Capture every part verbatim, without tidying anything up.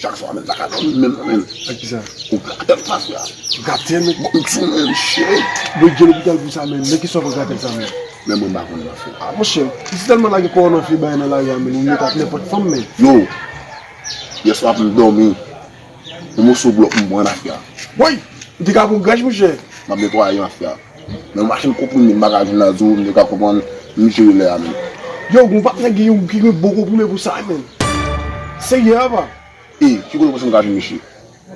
Chak swa, men, m pa ka dòmi menm, men. Ak kisa? Ou gratèl, mafya. Gratèl, men? Bon, m di, men, shit. Mwen gen lopital pou sa, men. Men kisa w pran gratèl sa, men? Men mwen, m pa konn, mafya. Ah, monchè, si tèlman lage kò w nan fye bagay nan lari a, men, ou mete ak nenpòt fanm, men. Yo, yèswa, pou m dòmi, yon moso blòk m pran, mafya. Woy! Ou te ka pran graj, monchè. M ap netwaye, mafya. Men machann konprime, m pa ka jwenn la di w, m te ka konprann, m jere lè a menm. Yo, gon patnè gen yon ki gen bon konprime pou sa, menm. Serye, apa? E, ki kote w panse m ka jwenn misye?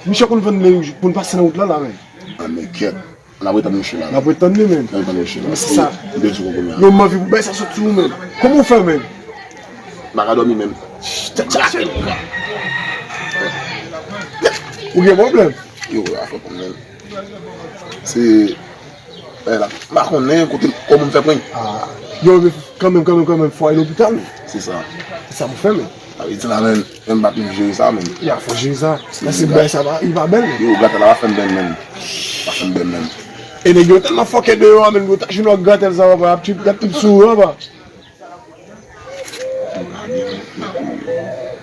Misye konn vann len pou n pase nan wout la, la, menm. A, men kèt. N ap ret tann misye la. N ap ret tann li, menm. N ap ret tann misye la. Men se sa. M te di w konprime a. Yo, m anvi pou bay sa sot sou ou, menm. Kòman w fè, menm? M pa ka dòmi menm. Ou gen pwoblèm? Yo, afè pwoblèm. Se, e, la, m pa konnen kote, kòman m fè pran. Ah. Yo, men kanmenm, kanmenm, kanmenm, fò al lopital. Se sa. Se sa pou fè, men. Sa vle di la, men, men m pa t jere sa, men. Ya, fò jere sa. Paske bagay sa, pa, li pa bèl, men. Yo, gratèl la pa fè m bèl, men. Pa fè m bèl, men. E nèg yo tèlman fòkè deyò a, men, yo ta jwenn yon gratèl sa, papa, y ap trip, y ap trip sou ou, papa.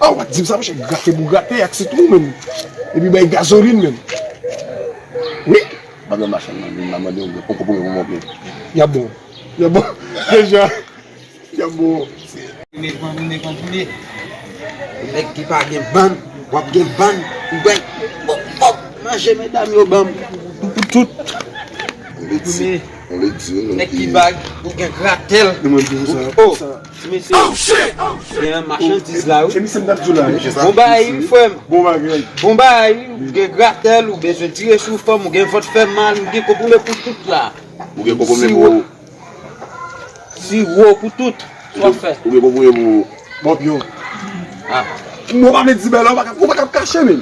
Ah, w pa t di m sa, monchè, grate pou grate, ak se tou, menm. Epi bay gazolin, menm. Wi. Pandan machann nan vin la, mande yon poko pou mwen, pou mwen. Y ap bon. Y ap bon. Deja. Y ap bon. Mwen pran, mwen pran poulye. Nèg ki pa gen bann, w ap gen bann, ou bay. Pòp, pòp, manje medam yo ban m. Pou tout. Pou tout. Nèg ki bag, ou gen gratèl. Ou, oh, ti mesye, gen machandiz la, wi. Bon bagay, wi, frè m. Bon bagay, wi, ou gen gratèl, ou bezwen tire sou fanm, ou gen vant fè mal, ou gen konprime pou tout la. Ou gen konprime pou. Siwo pou tout. Sa w ap fè? Ou gen konprime pou. Mòpyon. Ah. Mwen pa vle di bagay la, ou pa ka, ou pa ka kache, men.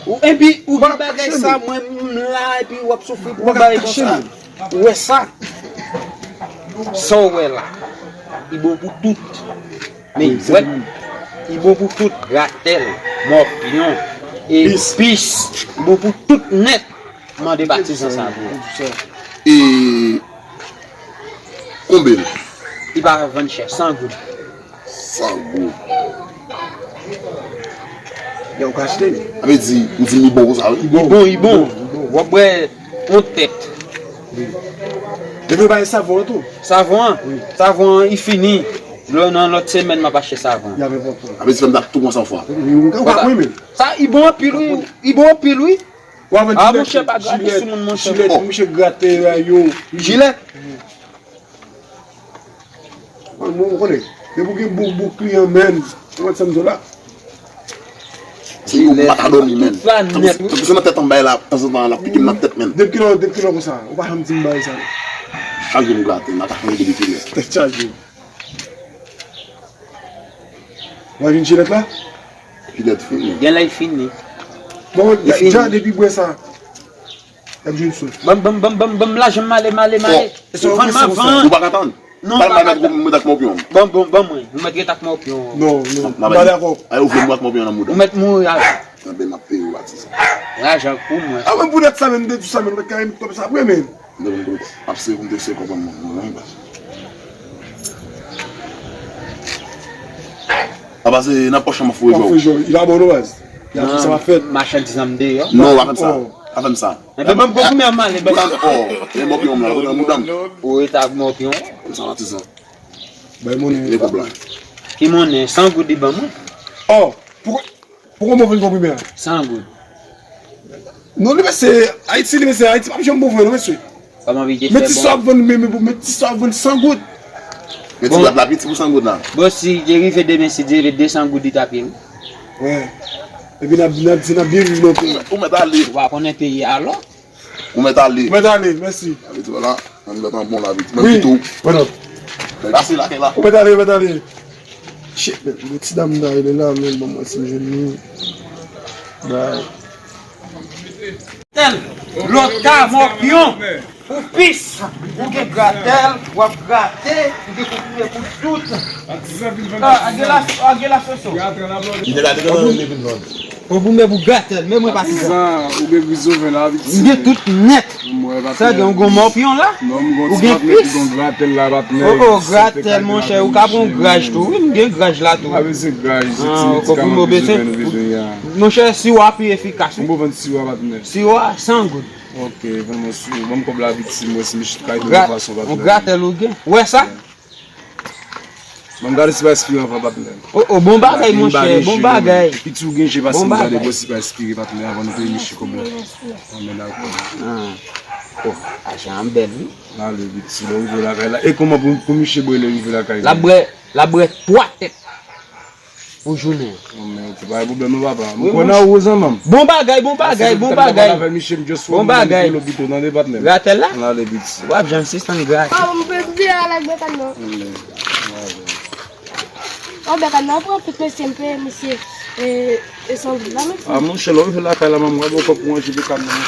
Ou, epi, ou gen bagay sa, mwen, m la, epi w ap soufri pou bagay konsa. Ou wè sa? Sa w wè la, li bon pou tout. Men, wè, li bon pou tout, gratèl, mòpyon, epis, li bon pou tout nèt. Mande patizan sa pou ou. E konbyen l? Li pa vann chè, san goud. San goud. Yo, ou ka achte li. Sa vle di, ou di m li bon konsa, wi? Li bon, li bon. W ap bwè yon tèt. Depi yo bay savon an tou. Savon an? Wi. Savon an, li fini. Lè nan lòt semèn, m ap achte savon. Y ap enpòte. Sa vle di fè m t ap tou pran san fwa. Wi, ou ka, ou ka pran, men. Sa, li bon anpil, wi. Li bon anpil, wi. W ap vann jilèt, monchè, pa grate sou moun, monchè. Jilèt, monchè, grate, yo. Jilèt? Mwen, mwen, ou konnen, depi w gen bon, bon kliyan, menn, ou konn sa m di w la. Se yo, m pa ka dòmi, menn. Tout la nèt, wi. Tankou se nan tèt an bay la, tanzantan, l ap pike m nan tèt, menn. Depi kilè, depi kilè konsa, ou pa janm di m bagay sa, non. Chak jou m grate, m pa ka konnen depi kilè. Tèt chaje. W ap jwenn jilèt la? Jilèt fini. Genlè l fini. Bon, li fini. Jan depi bwè sa. Y ap jwenn sou. Ban m, ban m, ban m, ban m, ban m lajan m ale, m ale, m ale. Vann m avan. Ou pa ka tann. Non, pa ka tann. Mwen ak mòpyon. Ban, ban, ban mwen. Ou mèt ret ak mòpyon. Non, non. M pa dakò. Ay, ou vle mwen ak mòpyon nan mouda. Ou mèt mouri avè. Anben, m ap peye w patizan. Lajan pou mwen. A, mwen pou nèt sa menm, de tou sa menm, mwen kay kòb sa apre menm. M te konn ap se, m te se kòb an mwen, mwen, mwen, baz. A, baz, e nan pòch an m ap foure jò. M ap foure jò. Li pa bon non, baz. Y ap sa va fèt. Machandiz an m deyò. Non, pa fè m sa. Pa fè m sa. Enben, ban m, ban m, ban m ale, ban m. Oh, e mòpyon m la, kote mouda m? Ou ret ak mòpyon. Sa patizan. Bay monnen. Ki monnen? San goud li ban mwen. Oh, pou Pou kòman w vann konprime a? San goud. Non, li mesye, Ayiti, li mesye, Ayiti p ap janm bon vre, non, mesye. Kòman vide fè bon? Men ti sa w ap vann, men, men, men ti sa w ap vann san goud. Men ti bwat la piti pou san goud la. Bon, si te rive demen, si Dye vle, de san goud li t ap ye, wi. Wi. Epi n ap, n ap di, n ap byen viv nan peyi. Ou mèt ale. Ou pa konnen peyi a alò? Ou mèt ale. Ou mèt ale, mèsi. Ale, ti wè la, nan mèt an bon la, vit. Mwen kite w. Pase lakay la. Ou mèt ale, ou mèt ale. Shit, men, bon ti dam nan, li la, men, bon, mwen si m jwenn li. Bay. Tèl, lòt ka, mòpyon, ou pis, ou gen gratèl, w ap grate, ou gen konprime pou tout. Ah, a gen la, a gen la soso. Li te gade nan li vin vann. Bon, pou men pou gratèl, men mwen patizan. Patizan, ou gen grizovè la, pitit. M gen tout nèt. M wè, patnè. Sa gen, ou gen mòpyon la? Non, m gen yon ti patnè ki gen gratèl la, patnè. Oh, oh, gratèl, monchè, ou ka pran graj tou. Wi, m gen graj la tou. Pa bezwen graj, se ti medikaman grizovè nou bezwen a. Monchè, siwo a pi efikas, wi. Konbyen w vann siwo a, patnè? Siwo a, san goud. Ok, vann mwen siwo. Ban m kòb la, pitit, m wè si m ka jwenn yon fason, patnè. Yon gratèl ou gen. Ou wè sa? Ban m gade si pa espire anvan, patnè. Oh, oh, bon bagay, monchè, bon bagay. Piti ou gen je, pase m gade bò si pa espire, patnè, anvan nou peye miche kòb la. Anben, dakò. Ah. Oh, ajan an bèl, wi. Ale, piti, lè w rive lakay la. E kòman pou, pou miche bwè lè w rive lakay la? L ap bwè, l ap bwè twa tèt pou jounen an. Anben, ok, pa gen pwoblèm non, papa. M kwè nan ou, zanmi m. Bon bagay, bon bagay, bon bagay. Bon bagay. Bon bagay. Gratèl la? Ale, piti. W ap janm sispann gratèl. Papa, m pe di a la bèk an non. Anben, ale. An bèk an nan pran tout mesye, m peye misye, e, e san goud la, mesye. A, monchè, lè w rive lakay la, manman, w ap wè kòb pou manje bèk an nan.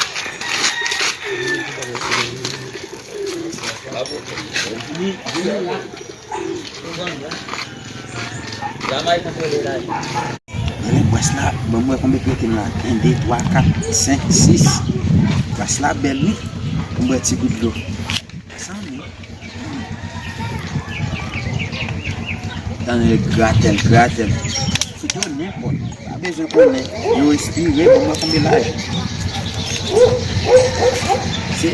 Mwen, bwès la, ban m wè konbyen k rete m la. En, de, twa, kat, senk, sis. Bwès la bèl, wi. Ban m bwè ti gout dlo. Sa, wi. Tande gratèl, gratèl. Fout yo nenpòt. Pa bezwen konnen. Yo espire, ban m wè konbyen laj. Se,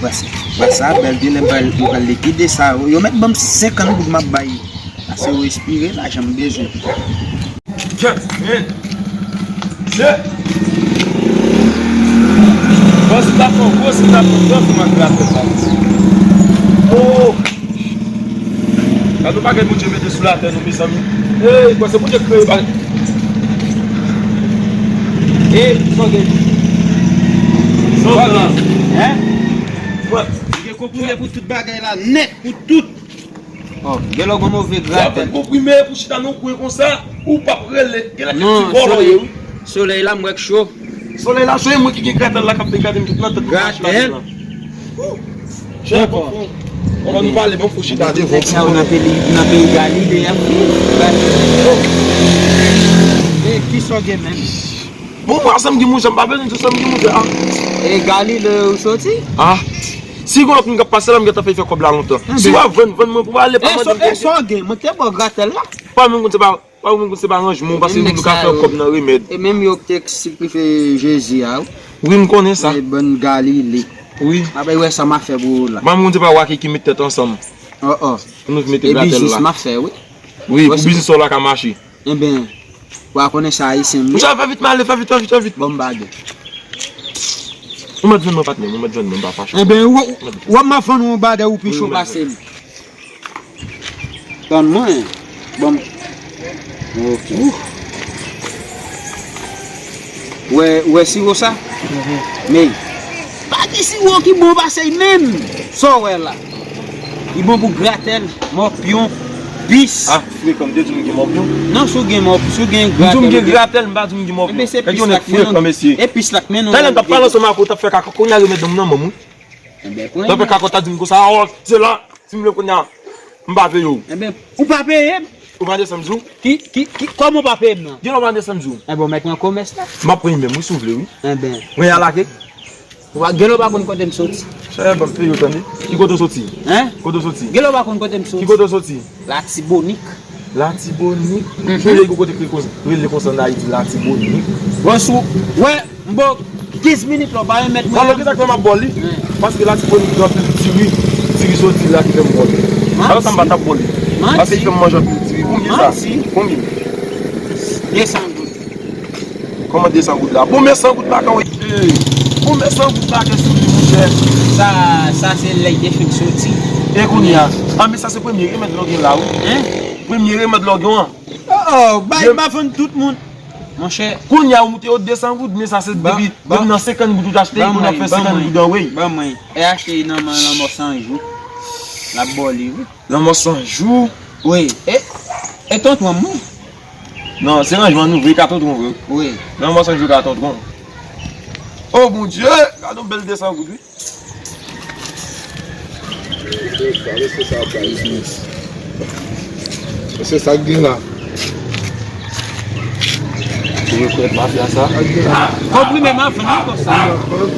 bwès, bwès sa bèl, gen lè m pral, yo pral likide sa. Yo mèt ban m senkant goud m ap bay. Pase yo espire, lajan m bezwen. Yes, man. Shit. Bòs la fè yon gwo snap nan fè m ak gratèl la. Oh! Gade yon bagay Bondye mete sou latè nou, mezanmi. Ey, bò, se Bondye k kreye bagay. Ey, sa w gen? Sa w gen? Hein? Li gen konprime pou tout bagay la, nèt, pou tout. Oh, gen lè w gon move gratèl. Lè w konprime pou chita nan yon kwen konsa, ou p ap rele. Gen lè ki ti vòlò ye, wi. Solèy la, m wè k cho. Solèy la cho, e mwen ki gen gratèl la k ap degade m tout nan tèt mwen. Gratèl. Chè, bon, bon, nou pale, bon, fò chita devan. Nèg sa yo nan peyi, nan peyi Galile, y ap viv. E kisa w gen menm? Bon, mwen, sa m gen, monchè, m pa bezwen di sa m gen, monchè, a. E Galile ou soti? A. Si gon lòt moun k ap pase la, m gentan fè fè kòb la lontan. Si w ap vann, vann mwen pou ale, pa mande m. E sa w gen? Mwen te ba w gratèl la. Pa menm konn se pa, pa menm konn se pa ranjman w, paske nou ka fè kòb nan remèd. E menm yo k te siplife Jezi a, wi. Wi, m konnen sa. E bann Galile. Wi. M ap wè sa m ap fè pou ou la. Pa menm konn se pa w ak ki met tèt ansanm. Oh, oh. Pou nou mete gratèl la. E biznis m ap fè, wi. Wi, pou biznis ou la ka mache. Enben, w a konnen sa ayisyen m ye. Monchè, fè vit, m ale, fè vit, fè vit, fè vit. Bon, m bagay. Ou mèt jwenn mwen, patnè m, ou mèt jwenn mwen, m pa fache. Enben, w, w ap m ap vann ou yon bagay ou pi cho pase m. Tann mwen. Bon. Ok. Ou wè, ou wè siwo sa? Men, pa gen siwo ki bon pase l menm. Sa w wè la? Li bon pou gratèl, mòpyon, bis. A, frekan, m te di w m gen mòpyon? Non, si w gen mòp, si w gen gratèl. M di w m gen gratèl, m pa di w m gen mòpyon. Enben, se pis la k mennen w. Frekan, mesye. E pis la k mennen w. Talè m t ap pale ansanm ak ou, w t ap fè kakò, kounye a remèd nan m nan men w. Enben, pran. T ap fè kakò, t ap di m konsa, o, se la, si m vle kounye a, m pa peye w. Enben, ou pa peye m? Ou pa desann jou? Ki, ki, ki, kòman w pa peye m nan? Gen lè w pa desann jou. Enben, w mèt pran komès la. M ap pran menm, wi, si w vle, wi. Enben. Mwen a lake. Ou pa, gen lè w pa konn kote m soti. Chè, ban m peye w, tande. Ki kote w soti? Hein? Kote w soti? Gen lè w pa konn kote m soti. Ki kote w soti? Latibonit. Latibonit? Mhm. Gen yon kote ki rele konsa, rele konsa nan Ayiti, Latibonit. Bon, si w wè, m ba w kenz minit la, w pa remèt mwen. Alò, kisa k fè m ap ba w li? Paske Latibonit gen anpil diri. Diri soti la ki fè m ba w li. Alò, sa m pa t ap ba w li. Paske li fè m manje anpil diri. Konbyen sa? Konbyen? Desan goud. Kòman desan goud la? Bon, men san goud pa ka wè. Bon, men san goud pa ka sou li, monchè. Sa, sa se lè l te fin soti. E kounye a? A, men sa se premye remèd lògyon la, wi. Hein? Premye remèd lògyon an. Oh, oh, bay, m pa vann tout moun. Monchè. Kounye a, ou moute yo desan goud, men sa se depi, depi nan senkant goud ou t achte, kounye a fè senkant goud anwey. Ban mwen. E achte nan men Lanmò San Jou. L ap ba w li, wi. Lanmò San Jou? Wi. E, e tontwon m, wi. Non, se ranjman nou vre, ka tontwon vre. Wi. Lanmò San Jou ka tontwon. Oh, Bondye, gade yon bèl desan goud, wi. Mesye sa, mesye sa ap bay. Mesye sa k gen la. Yo kwè mafya sa. Konprime m ap vann wi konsa.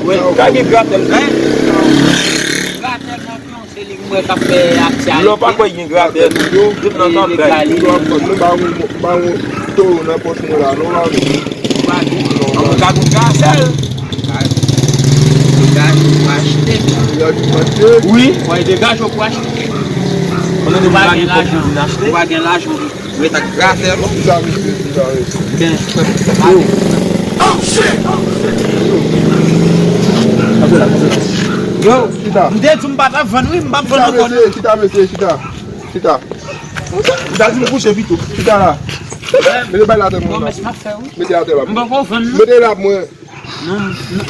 Wi. Ka gen gratèl. Hein? Gratèl nan pyon, se li m wè k ap fè aksyon. Lè w pa kwè gen gratèl, yo tout nan tanpèy. Yo ap vann nou ba yon, ba yon towo nan pòch mwen la, non, la. Ou pa di. An, ou ka gon gratèl. Degaje w pou achte. Degaje w pou achte. Wi. Fò w degaje w pou achte. Ou pa gen lajan. Ou pa gen lajan. Ret ak gratèl. Kisa mesye, kisa mesye? Ben. Yo. Yo, chita. M te di m pa t ap vann wi, m p ap vann ankò non. Chita mesye, chita mesye, chita. Chita. M ta di m kouche pito. Chita la. Mete bay la atè mwen la. Mete atè la. M poko vann non. Mete la pou mwen. Non, non.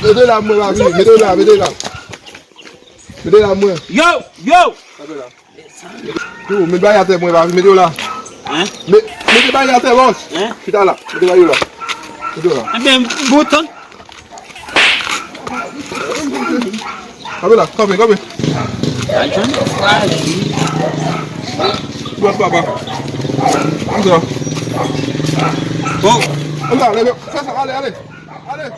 Mete la pou mwen la, wi. Mete la, mete la. Mete la pou mwen. Yo, yo. Atè la. Yo, met bagay atè mwen la, mete yo la. Hein? Me-, mete bagay atè, bòs. Hein? Chita la, mete bagay yo la. Mete yo la. Ebyen, bon tan. Kanpe la, kanpe, kanpe. Lajan nan fraji. Bòs papa. Ann sa. Oh. Ann sa, leve. Fè sa, ale, ale. Ale.